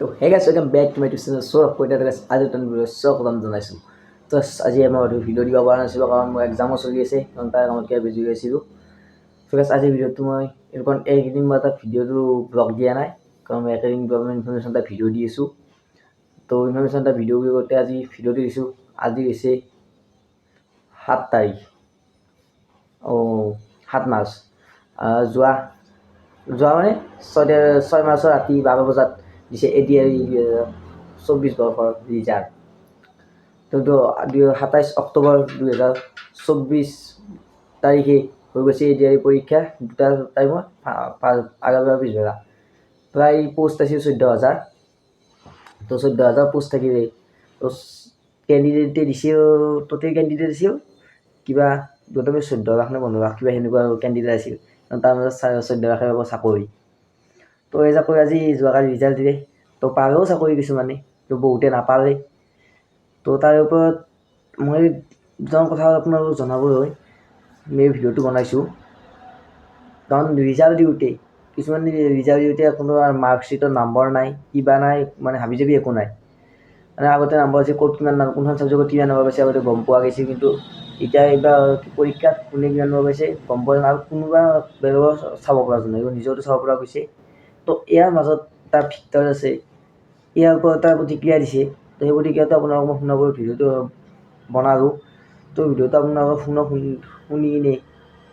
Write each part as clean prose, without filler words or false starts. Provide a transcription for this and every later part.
তো hey guys, welcome back to my YouTube channel Sourav Kalita. Guys, আজি নতুন video' স্বাগতম জনাইছোঁ। তো আজি মই ভিডিঅ' দিব পৰা নাছিলোঁ, কাৰণ মোৰ এক্সামো চলি আছে, কাৰণ তাৰ কামত কিবা বিজি হৈ আছিলোঁ। চ' গাইছ, আজিৰ ভিডিঅ'টো মই এনেকুৱা, এইকেইদিন মই এটা ভিডিঅ'টো ব্লগ দিয়া নাই, কাৰণ মই একেদিন গভৰ্ণমেণ্ট ইনফৰমেশ্যন এটা ভিডিঅ' দি আছোঁ। তো ইনফৰমেশ্যন এটা ভিডিঅ' বুলি কওঁতে আজি ভিডিঅ'টো দিছোঁ। আজি হৈছে 7 তাৰিখ, অঁ, 7 মাৰ্চ। যোৱা যোৱা মানে 6 মাৰ্চৰ ৰাতি 12 বজাত দিছে এডিআৰই 2024 বৰ্ষৰ ৰিজাল্ট। কিন্তু 27 অক্টোবৰ 2024 তাৰিখে হৈ গৈছে এডিআৰই পৰীক্ষা, দুটা টাইমত, আগবেলা, পিছবেলা। প্ৰায় পোষ্ট আছিল 14,000। তো 14,000 পোষ্ট থাকিলে, তো কেণ্ডিডেটে দিছিল, টোটেল কেণ্ডিডেট আছিল কিবা গোটেই 14 লাখ নে 15 লাখ, কিবা সেনেকুৱা কেণ্ডিডেট আছিল। তাৰ মাজত 14.5 লাখে পাব চাকৰি। তো এই চাকৰি আজি যোৱাকালি ৰিজাল্ট দিলে। তো পালেও চাকৰি কিছুমানে, তো বহুতে নাপালে। তো তাৰ ওপৰত মই দুটামান কথা আপোনালোকক জনাবলৈ মই এই ভিডিঅ'টো বনাইছোঁ। কাৰণ ৰিজাল্ট দিওঁতে কিছুমান, ৰিজাল্ট দিওঁতে কোনো মাৰ্কশ্বিটত নাম্বাৰ নাই, কিবা নাই, মানে হাবি জাবি একো নাই। মানে আগতে নাম্বাৰ আছিল, ক'ত কিমান নাম্বাৰ, কোনখন ছাবজেক্টত কিমান নাম্বাৰ পাইছে আগতে গম পোৱা গৈছিল। কিন্তু এতিয়া এইবাৰ পৰীক্ষাত কোনে কিমান নম্বৰ পাইছে গম পোৱা নাই আৰু কোনোবা বেলেগৰ চাব পৰা নাই, নিজৰটো চাব পৰা গৈছে। তো ইয়াৰ মাজত এটা ভিক্টৰ আছে, ইয়াৰ ওপৰত এটা প্ৰতিক্ৰিয়া দিছে। তো সেই প্ৰতিক্ৰিয়াটো আপোনালোকক মই শুনাবলৈ ভিডিঅ'টো বনালোঁ। তো ভিডিঅ'টো আপোনালোকে শুনক, শুনি কিনে।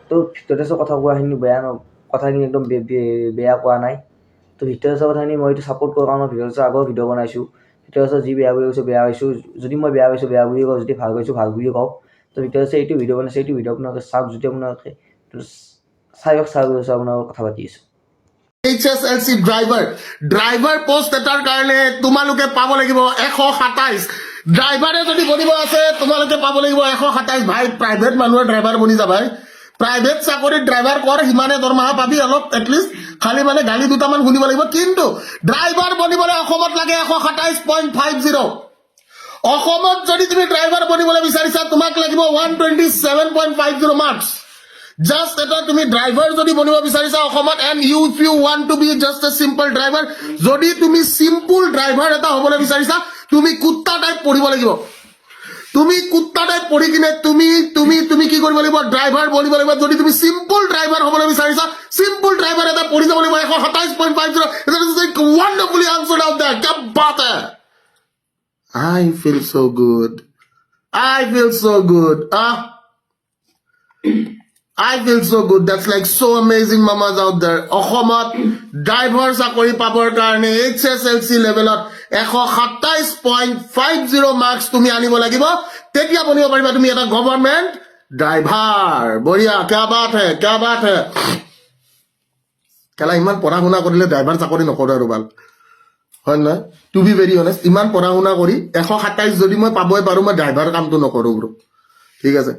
তো ভিক্টৰ দাসৰ কথা কোৱাখিনি বেয়া ন, কথাখিনি একদম বেয়া কোৱা নাই। তো ভিক্টৰ দাসৰ কথাখিনি মই এইটো ছাপোৰ্ট কৰোঁ, কাৰণ মই ভিক্টৰ দাসৰ আগৰ ভিডিঅ' বনাইছোঁ। ভিক্টৰ দাসৰ যি বেয়া বুলি কৈছোঁ, বেয়া পাইছোঁ। যদি মই বেয়া পাইছোঁ, বেয়া বুলিয়ে কওঁ। যদি ভাল পাইছোঁ, ভাল বুলিয়ে কওঁ। তো ভিক্টৰ দাসে এইটো ভিডিঅ' বনাইছে, এইটো ভিডিঅ' আপোনালোকে চাওক। যদি আপোনালোকে চাই চাওক, আপোনালোকৰ কথা পাতি আছোঁ। এইচএছএলচি ড্ৰাইভাৰ, ড্ৰাইভাৰ পোষ্ট এটাৰ কাৰণে তোমালোকে পাব লাগিব 127। ড্ৰাইভাৰে যদি বনিব আছে, তোমালোকে পাব লাগিব 127। ভাই, প্ৰাইভেট মানুহৰ ড্ৰাইভাৰ বনি যা ভাই। প্ৰাইভেট চাকৰিত ড্ৰাইভাৰ কৰ, সিমানে দৰমহা পাবি অলপ এটলিষ্ট, খালি মানে গালি দুটামান শুনিব লাগিব। কিন্তু ড্ৰাইভাৰ বনিবলৈ অসমত লাগে 127.50। অসমত যদি তুমি ড্ৰাইভাৰ বনিবলৈ বিচাৰিছা, তোমাক লাগিব 127.50 marks. Just এটা তুমি ড্ৰাইভাৰ যদি বনিব বিচাৰিছা অসমত, and you if you want to be just a simple driver, যদি তুমি চিম্পল ড্ৰাইভাৰ এটা হ'বলৈ বিচাৰিছা, তুমি কুত্তা টাইপ পঢ়িব লাগিব। তুমি কুত্তা টাইপ পঢ়ি কিনে তুমি তুমি তুমি কি কৰিব লাগিব? ড্ৰাইভাৰ বনিব লাগিব। যদি তুমি চিম্পল ড্ৰাইভাৰ হ'বলৈ বিচাৰিছা, চিম্পল ড্ৰাইভাৰ এটা পঢ়ি যাব লাগিব 127.50। Wonderfully answered out there. क्या बात है! I feel so good. I feel so good. Ah, I feel so good. That's like so amazing, mamas out there. অসমত ড্ৰাইভাৰ চাকৰি পাবৰ কাৰণে এইচএছএলচি লেভেলত 127.50 মাৰ্কছ তুমি আনিব লাগিব। তেতিয়া বনিব পাৰিবা তুমি এটা গভৰ্ণমেণ্ট ড্ৰাইভাৰ। বঢ়িয়া, क्या बात है, क्या बात है! কেলা, ইমান পঢ়া শুনা কৰিলে ড্ৰাইভাৰ চাকৰি নকৰে আৰু ভাল হয় নহয়? টু বি ভেৰি অনেষ্ট, ইমান পঢ়া শুনা কৰি 127 যদি মই পাবই পাৰো, মই ড্ৰাইভাৰ কামটো নকৰো ব্ৰ। ঠিক আছে,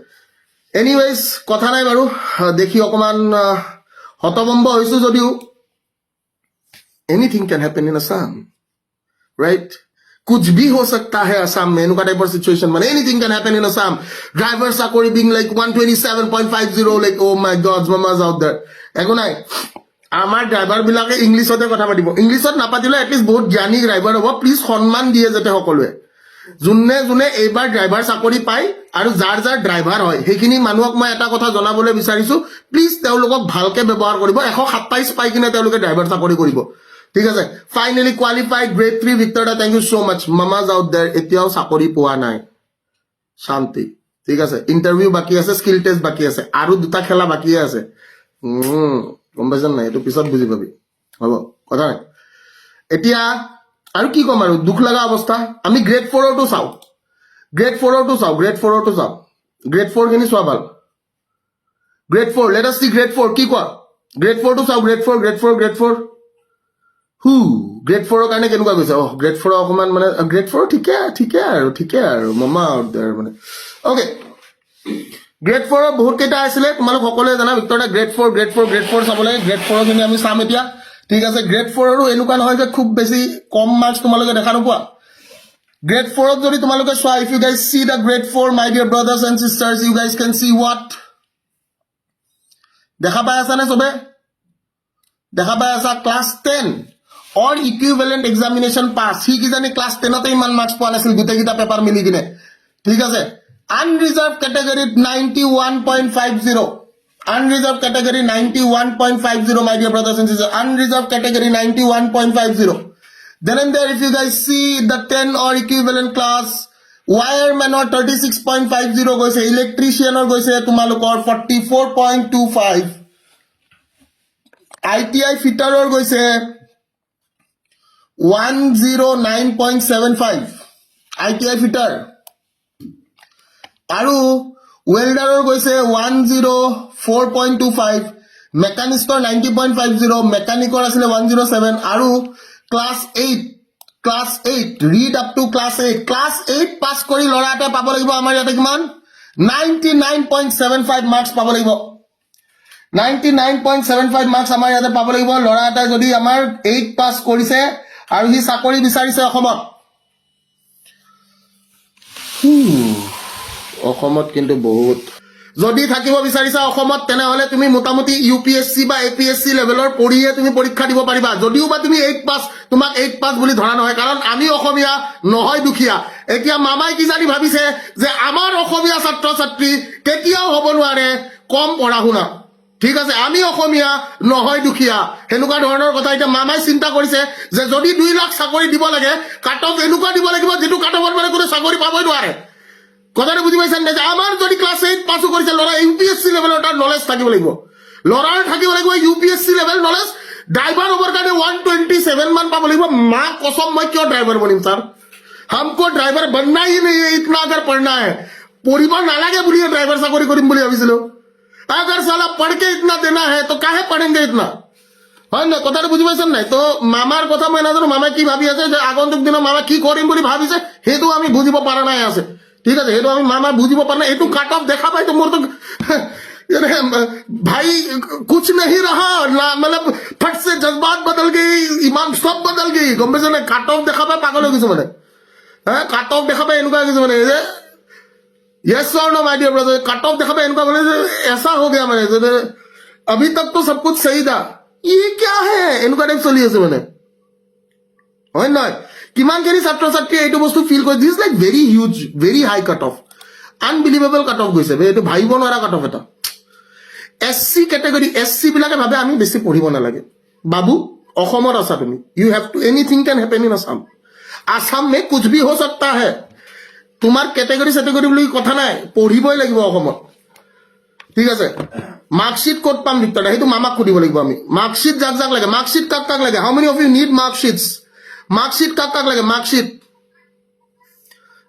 এনিৱেজ, কথা নাই বাৰু। দেখি অকমান হতভম্ব হৈছো যদিও anything can happen in Assam, right? कुछ भी हो सकता है असम में, এনেকুৱা টাইপৰ চিটুৱেশ্যন। মানে anything can happen in Assam. Driver চাকৰি being like 127.50, like, oh my God, mamas out there. একো নাই, আমাৰ ড্ৰাইভাৰ বিলাকে ইংলিছতে কথা পাতিব। ইংলিছত নাপাতিলে এটলিষ্ট বহুত জ্ঞানী ড্ৰাইভাৰ হ'ব। প্লিজ সন্মান দিয়ে যাতে সকলোৱে। যোনে যোনে এইবাৰ ড্ৰাইভাৰ চাকৰি পায় আৰু যাৰ যাৰ ড্ৰাইভাৰ হয়, সেইখিনি মানুহক মই এটা কথা জনাবলৈ বিচাৰিছো, প্লিজ তেওঁলোকক ভালকে ব্যৱহাৰ কৰিব। 127 পাই কিনে তেওঁলোকে ড্ৰাইভাৰ চাকৰি কৰিব। ঠিক আছে, finally qualified grade 3 Victor da, thank you so much. Mamas out there, এতিয়াও চাকৰি পোৱা নাই, শান্তি। ঠিক আছে, ইণ্টাৰভিউ বাকী আছে, স্কিল টেষ্ট বাকী আছে আৰু দুটা খেলা বাকীয়ে আছে। গম পাইছা নাই? এইটো পিছত বুজি পাবি। হ'ব, কথা নাই। এতিয়া আৰু কি ক'ম আৰু, দুখ লগা অৱস্থা। আমি গ্ৰেড ফ'ৰৰটো চাওঁ, গ্ৰেড ফ'ৰৰটো চাওঁ, গ্ৰেড ফ'ৰৰটো চাওঁ। গ্ৰেড ফ'ৰ খিনি চোৱা ভাল। Grade 4, let us see grade 4। কি কোৱা? গ্ৰেড ফ'ৰটো চাওঁ। Grade 4, grade 4, grade 4 হু, গ্ৰেড ফ'ৰৰ কাৰণে কেনেকুৱা গৈছে? অ, গ্ৰেড ফ'ৰৰ অকণমান মানে গ্ৰেড ফ'ৰ ঠিকে ঠিকে আৰু ঠিকে আৰু মমা আউট there মানে। অ'কে, গ্ৰেড ফ'ৰৰ বহুত কেইটা আছিলে, তোমালোক সকলোৱে জানা। ভিক্টৰ, grade 4, grade 4, grade 4 চাব লাগে। গ্ৰেড ফ'ৰখিনি আমি চাম এতিয়া। ঠিক আছে, গ্ৰেড ফ'ৰৰো এনেকুৱা নহয় যে খুব বেছি কম মাৰ্কছ তোমালোকে দেখা নোপোৱা। গ্ৰেড ফ'ৰত যদি তোমালোকে চোৱা, if you guys see the grade 4, my dear brothers and sisters, you guys can see what? দেখা পাই আছানে? চবে দেখা পাই আছা? Class 10 or equivalent examination pass। সি কিজানি ক্লাছ 10তে ইমান মাৰ্কছ পোৱা নাছিল গোটেইকেইটা পেপাৰ মিলি কিনে। ঠিক আছে, unreserved কেটেগৰীত 91.50। Unreserved category 91.50, my dear brothers and sisters. Unreserved category 91.50. Then and there, if you guys see the 10 or equivalent class, wiremanৰ 36.50 গৈছে, ইলেক্ট্ৰিচিয়ানৰ গৈছে তোমালোকৰ 44.25, ITI ফিটাৰৰ গৈছে 109.75, ITI fitter, আৰু ৱেল্ডাৰৰ গৈছে 104.25, মেকানিষ্টৰ 90.50, মেকানিকৰ আছিলে 107, আৰু class 8, class 8, read up to class 8, class 8 pass কৰি ল'ৰা এটা পাব লাগিব আমাৰ ইয়াতে কিমান? 99.75 marks পাব লাগিব। 99.75 marks আমাৰ ইয়াতে পাব লাগিব ল'ৰা এটাই, যদি আমাৰ 8 পাছ কৰিছে আৰু সি চাকৰি বিচাৰিছে অসমত। অসমত কিন্তু বহুত, যদি থাকিব বিচাৰিছা অসমত, তেনেহ'লে তুমি মোটামুটি ইউপিএছচি বা এপিএছচি লেভেলৰ পঢ়িয়ে তুমি পৰীক্ষা দিব পাৰিবা, যদিও বা তুমি 8 পাছ, তোমাক 8 পাছ বুলি ধৰা নহয়, কাৰণ আমি অসমীয়া নহয় দুখীয়া। এতিয়া মামাই কিজানি ভাবিছে যে আমাৰ অসমীয়া ছাত্ৰ ছাত্ৰী কেতিয়াও হ'ব নোৱাৰে কম পঢ়া শুনা। ঠিক আছে, আমি অসমীয়া নহয় দুখীয়া, সেনেকুৱা ধৰণৰ কথা। এতিয়া মামাই চিন্তা কৰিছে যে যদি 2 লাখ চাকৰি দিব লাগে, কাট অফ এনেকুৱা দিব লাগিব যিটো কাট অফত মানে কোনো চাকৰি পাবই নোৱাৰে। কথাটো বুজি পাইছে নে? যে আমাৰ যদি ক্লাছ 8 পাছো কৰিছে ল'ৰা, ইউপিএছচি লেভেলৰ তাৰ নলেজ থাকিব লাগিব। ল'ৰাৰ থাকিব লাগিব ইউপিএছচি লেভেল নলেজ। ড্ৰাইভাৰ হ'বৰ কাৰণে 127 মান পাব লাগিব। মা কচম, মই কিয় ড্ৰাইভাৰ বনিম ছাৰ? हमको ड्राइवर बनना ही नहीं है। इतना अगर पढ़ना है, পঢ়িব নালাগে বুলিয়ে ড্ৰাইভাৰ চাকৰি কৰিম বুলি ভাবিছিলো। अगर साला पढ़ के इतना देना है तो काहे पढ़ेंगे इतना? হয় নাই? কথাটো বুজি পাইছে নাই? তো মামাৰ কথা মই নাজানো, মামাই কি ভাবি আছে যে আগন্তুক দিনত মামাই কি কৰিম বুলি ভাবিছে, সেইটো আমি বুজিব পৰা নাই আছে। ঠিক আছে, সেইটো আমি মামাই বুজিব পৰা নাই। এইটো কাট অফ দেখা পাইতো মোৰতো भाई कुछ नहीं रहा ना, मतलब फट से जज्बात बदल गई, ईमान सब बदल गई। গম পাইছে নাই? কাট অফ দেখা পাই পাগল হৈ গৈছে মানে। হা, কাট অফ দেখা পাই এনেকুৱা হৈ গৈছে মানে যে, yes or no, my dear brother? Cut off দেখা পাই এনেকুৱা মানে যে ऐसा हो गया মানে যে अभी तक तो सब कुछ सही था, ये क्या है, এনেকুৱা টাইপ চলি আছে মানে। হয় নহয়? কিমানখিনি ছাত্ৰ ছাত্ৰীয়ে এইটো বস্তু ফিল কৰে? This like very huge, very high cut off, unbelievable cut off গৈছে বে, এইটো ভাবিব নোৱাৰা কাট অফ এটা। S C category, S C বিলাকে ভাবে আমি বেছি পঢ়িব নালাগে। বাবু, অসমত আছা তুমি, you have to, anything can happen in Assam. Assam में कुछ भी हो सकता है। তোমাৰ কেটেগৰী চেটেগৰী বুলি কথা নাই, পঢ়িবই লাগিব অসমত। ঠিক আছে, মাৰ্কশ্বিট ক'ত পাম ভিক্টৰ? সেইটো মামাক সুধিব লাগিব আমি। মাৰ্কশ্বিট যাক যাক লাগে, মাৰ্কশ্বিট কাক কাক লাগে? How many of you need marksheets? Marksheet কাক কাক লাগে? মাৰ্কশ্বিট,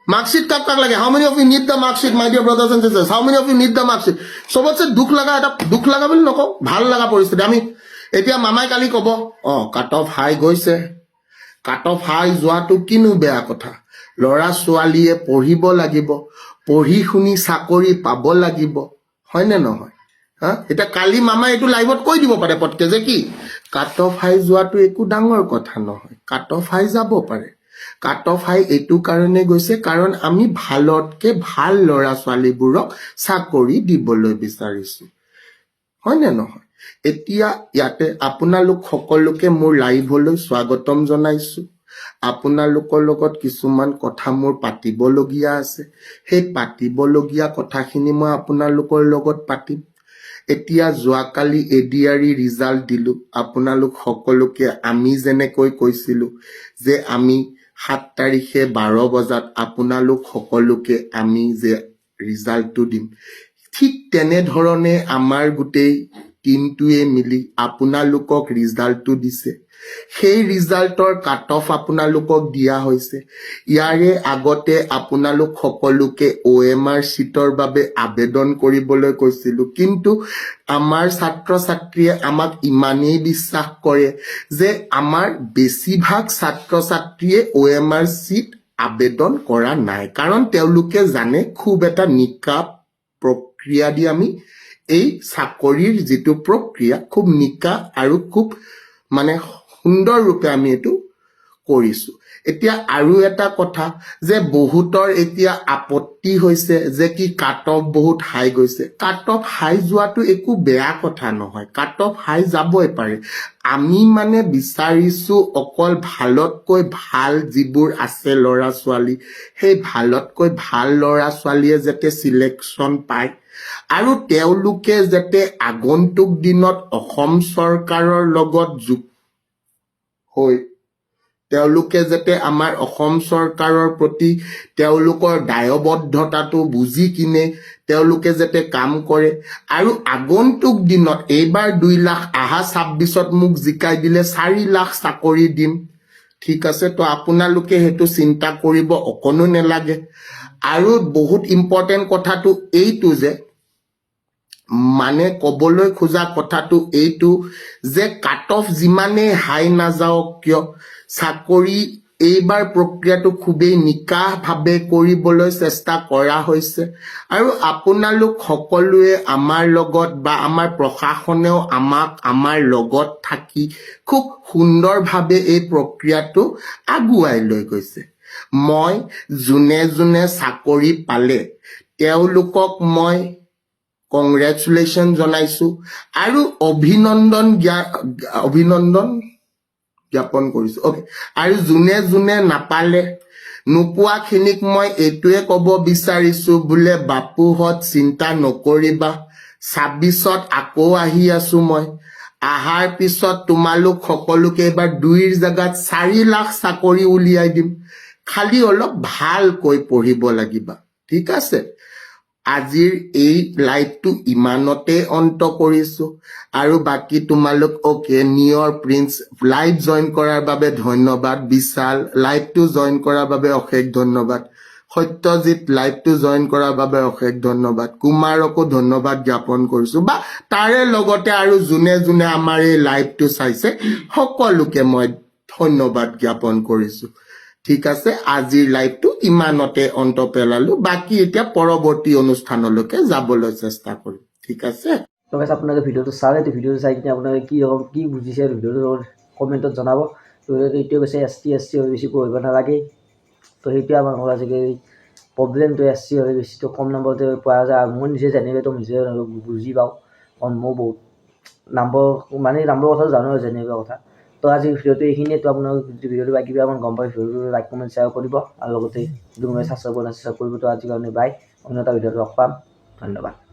মাৰ্কশ্বিট কাক কাক লাগে? How many of you need the marksheet, my dear brothers and sisters? How many of you need the marksheet? চবতছে দুখ লগা এটা, দুখ লগা বুলি নকওঁ, ভাল লগা পৰিস্থিতি। আমি এতিয়া মামাই কালি ক'ব, অ কাট অফ হাই গৈছে। কাট অফ হাই যোৱাটো কিনো বেয়া কথা? ল'ৰা ছোৱালীয়ে পঢ়িব লাগিব, পঢ়ি শুনি চাকৰি পাব লাগিব, হয়নে নহয়? হা, এতিয়া কালি মামাই এইটো লাইভত কৈ দিব পাৰে পটকে যে কি কাট অফ হাই যোৱাটো একো ডাঙৰ কথা নহয়, কাট অফ হাই যাব পাৰে। কাট অফ হাই এইটো কাৰণে গৈছে কাৰণ আমি ভালতকে ভাল ল'ৰা ছোৱালীবোৰক চাকৰি দিবলৈ বিচাৰিছো, হয়নে নহয়? এতিয়া ইয়াতে আপোনালোক সকলোকে মোৰ লাইভলৈ স্বাগতম জনাইছো। আপোনালোকৰ লগত কিছুমান কথা মোৰ পাতিবলগীয়া আছে। সেই পাতিবলগীয়া কথাখিনি মই আপোনালোকৰ লগত পাতিম। এতিয়া যোৱাকালি এডিআৰই ৰিজাল্ট দিলো আপোনালোক সকলোকে। আমি যেনেকৈ কৈছিলো যে আমি 7 তাৰিখে 12 বজাত আপোনালোক সকলোকে আমি যে ৰিজাল্টটো দিম, ঠিক তেনেধৰণে আমাৰ গোটেই টীমটোৱে মিলি আপোনালোকক ৰিজাল্টটো দিছে। সেই ৰিজাল্টৰ কাট অফ আপোনালোকক দিয়া হৈছে। ইয়াৰে আগতে আপোনালোক সকলোকে অ'এমআৰ শ্বীটৰ বাবে আবেদন কৰিবলৈ কৈছিলো, কিন্তু আমাৰ ছাত্ৰ ছাত্ৰীয়ে আমাক ইমানেই বিশ্বাস কৰে যে আমাৰ বেছিভাগ ছাত্ৰ ছাত্ৰীয়ে অ'এমআৰ শ্বীট আবেদন কৰা নাই, কাৰণ তেওঁলোকে জানে খুব এটা নিকা প্ৰক্ৰিয়া দি আমি এই চাকৰিৰ যিটো প্ৰক্ৰিয়া, খুব নিকা আৰু খুব মানে সুন্দৰ ৰূপে আমি এইটো কৰিছোঁ। এতিয়া আৰু এটা কথা যে বহুতৰ এতিয়া আপত্তি হৈছে যে কি কাট অফ বহুত হাই গৈছে। কাট অফ হাই যোৱাটো একো বেয়া কথা নহয়, কাট অফ হাই যাবই পাৰে। আমি মানে বিচাৰিছো অকল ভালতকৈ ভাল যিবোৰ আছে ল'ৰা ছোৱালী, সেই ভালতকৈ ভাল ল'ৰা ছোৱালীয়ে যাতে চিলেকশ্যন পায় আৰু তেওঁলোকে যাতে আগন্তুক দিনত অসম চৰকাৰৰ লগত যোগ হৈ তেওঁলোকে যাতে আমাৰ অসম চৰকাৰৰ প্ৰতি তেওঁলোকৰ দায়বদ্ধতাটো বুজি কিনে তেওঁলোকে যাতে কাম কৰে আৰু আগন্তুক দিনত এইবাৰ 2 লাখ, আহা 26ত মোক জিকাই দিলে 4 লাখ চাকৰি দিম। ঠিক আছে, তো আপোনালোকে সেইটো চিন্তা কৰিব অকণো নেলাগে। আৰু বহুত ইম্পৰ্টেণ্ট কথাটো এইটো যে মানে ক'বলৈ খোজা কথাটো এইটো যে কাট অফ যিমানেই হাই নাযাওক কিয়, চাকৰি এইবাৰ প্ৰক্ৰিয়াটো খুবেই নিকাভাৱে কৰিবলৈ চেষ্টা কৰা হৈছে আৰু আপোনালোক সকলোৱে আমাৰ লগত বা আমাৰ প্ৰশাসনেও আমাক আমাৰ লগত থাকি খুব সুন্দৰভাৱে এই প্ৰক্ৰিয়াটো আগুৱাই লৈ গৈছে। মই যোনে যোনে চাকৰি পালে, তেওঁলোকক মই কংগ্ৰেচুলেশ্যন জনাইছো আৰু অভিনন্দন জ্ঞাপন কৰিছো। অ'কে, আৰু যোনে যোনে নাপালে, নোপোৱাখিনিক মই এইটোৱে ক'ব বিচাৰিছো বোলে বাপুহঁত, চিন্তা নকৰিবা, 26ত আকৌ আহি আছো মই। আহাৰ পিছত তোমালোক সকলোকে এইবাৰ 2ৰ জেগাত 4 লাখ চাকৰি উলিয়াই দিম। খালি অলপ ভালকৈ পঢ়িব লাগিব। ঠিক আছে, আজিৰ এই লাইভটো ইমানতে অন্ত কৰিছো। আৰু বাকী তোমালোক, অ'কে, নিয়ৰ প্ৰিন্স, লাইভ জইন কৰাৰ বাবে ধন্যবাদ। বিশাল, লাইভটো জইন কৰাৰ বাবে অশেষ ধন্যবাদ। সত্যজিত, লাইভটো জইন কৰাৰ বাবে অশেষ ধন্যবাদ। কুমাৰকো ধন্যবাদ জ্ঞাপন কৰিছো বা তাৰে লগতে আৰু যোনে যোনে আমাৰ এই লাইভটো চাইছে, সকলোকে মই ধন্যবাদ জ্ঞাপন কৰিছো। ঠিক আছে, আজিৰ লাইভটো ইমানতে অন্ত পেলালো। বাকী এতিয়া পৰৱৰ্তী অনুষ্ঠানলৈকে যাবলৈ চেষ্টা কৰিম। ঠিক আছে। তো গাইছ, আপোনালোকে ভিডিঅ'টো চালে, তো ভিডিঅ'টো চাই কিনে আপোনালোকে কি ৰকম কি বুজিছে, ভিডিঅ'টো কমেণ্টত জনাব। তো এইটোৱে কৈছে, এছ টি, এছ চি হ'লে বেছি পঢ়িব নালাগে। তো সেইটোৱে আমাৰ আজিকালি প্ৰব্লেমটো, এছ চি হ'লে বেছিটো কম নম্বৰতে পোৱা যায়। আৰু মই নিজে জানিলে তো নিজে বুজি পাওঁ, কাৰণ মই বহুত নম্বৰ মানে নম্বৰৰ কথাটো জানো আৰু যেনিবা কথা। তো আজি ভিডিঅ'টো এইখিনিয়ে। তো আপোনালোক যদি ভিডিঅ'টো বা কিবা অকণ গম পায়, ভিডিঅ'টো লাইক, কমেণ্ট, শ্বেয়াৰ কৰিব আৰু লগতে যদি কোনোবাই ছাবস্ক্ৰাইব কৰা নাই, ছাবস্ক্ৰাইব কৰিব। তো আজিৰ কাৰণে বাই, অন্য এটা ভিডিঅ'ত লগ পাম। ধন্যবাদ।